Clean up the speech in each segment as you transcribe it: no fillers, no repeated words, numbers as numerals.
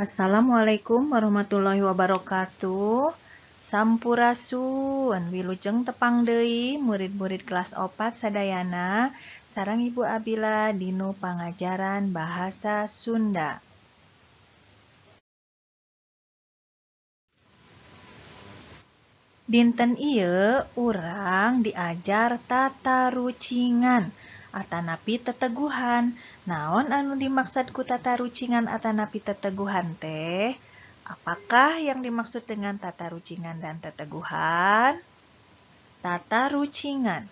Assalamualaikum warahmatullahi wabarakatuh. Sampurasun, wilujeng tepang deui murid-murid kelas 4 sadayana sareng Ibu Abila dinu pangajaran Bahasa Sunda. Dinten ieu urang diajar tatarucingan atanapi teteguhan. Naon anu dimaksud ku tatarucingan atanapi teteguhan teh? Apakah yang dimaksud dengan tatarucingan dan teteguhan? Tatarucingan.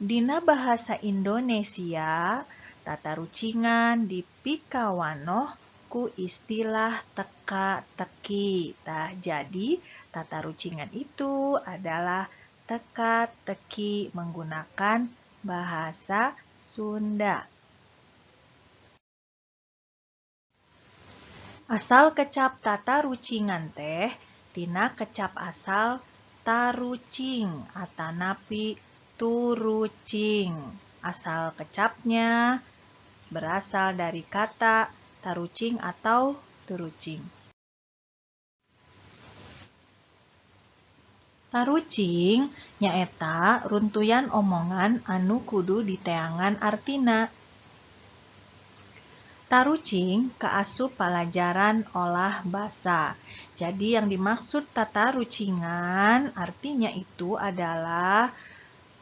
Dina bahasa Indonesia, tatarucingan dipikawanoh ku istilah teka-teki. Tah, jadi tatarucingan itu adalah teka-teki menggunakan bahasa Sunda. Asal kecap tatarucingan teh tina kecap asal tarucing atanapi turucing. Asal kecapnya berasal dari kata tarucing atau turucing. Tarucing nyaeta runtuyan omongan anu kudu diteangan artina. Tarucing kaasup palajaran olah basa. Jadi yang dimaksud tatarucingan artinya itu adalah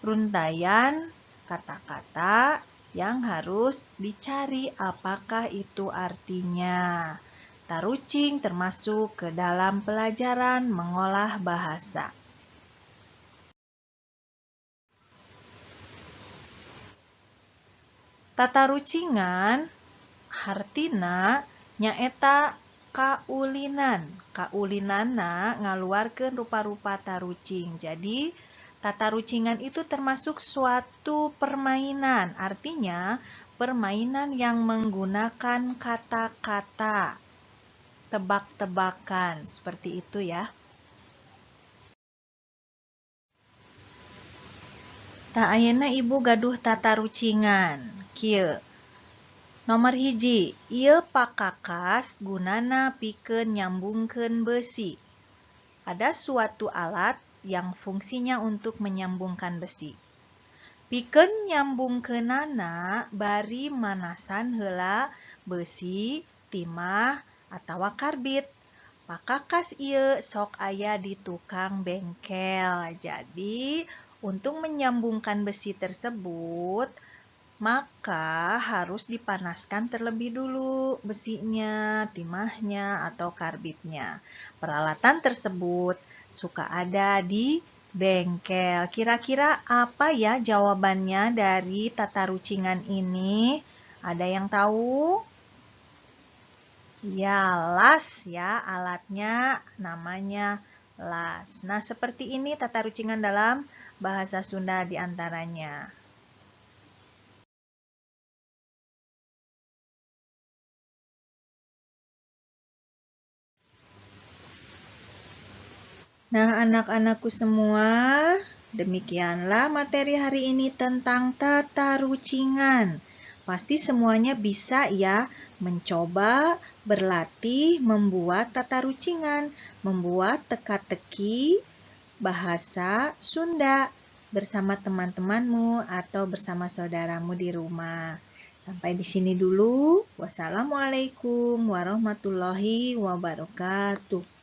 runtaian kata-kata yang harus dicari apakah itu artinya. Tarucing termasuk ke dalam pelajaran mengolah bahasa. Tatarucingan hartina nyaeta kaulinan. Kaulinanna ngaluarkeun rupa-rupa tarucing. Jadi tatarucingan itu termasuk suatu permainan. Artinya permainan yang menggunakan kata-kata, tebak-tebakan, seperti itu ya. Tah ayeuna ibu gaduh tatarucingan. Kieu. Nomor 1, ieu pakakas gunana pikeun nyambungkeun besi. Ada suatu alat yang fungsinya untuk menyambungkan besi. Pikeun nyambungkeunana bari manasan heula besi, timah, atawa karbit. Pakakas ieu sok aya di tukang bengkel. Jadi, untuk menyambungkan besi tersebut, maka harus dipanaskan terlebih dulu besinya, timahnya, atau karbitnya. Peralatan tersebut suka ada di bengkel. Kira-kira apa ya jawabannya dari tatarucingan ini? Ada yang tahu? Ya, las ya, alatnya namanya las. Nah, seperti ini tatarucingan dalam bahasa Sunda diantaranya. Nah, anak-anakku semua, demikianlah materi hari ini tentang tatarucingan. Pasti semuanya bisa ya mencoba, berlatih, membuat tatarucingan, membuat teka-teki bahasa Sunda bersama teman-temanmu atau bersama saudaramu di rumah. Sampai di sini dulu. Wassalamualaikum warahmatullahi wabarakatuh.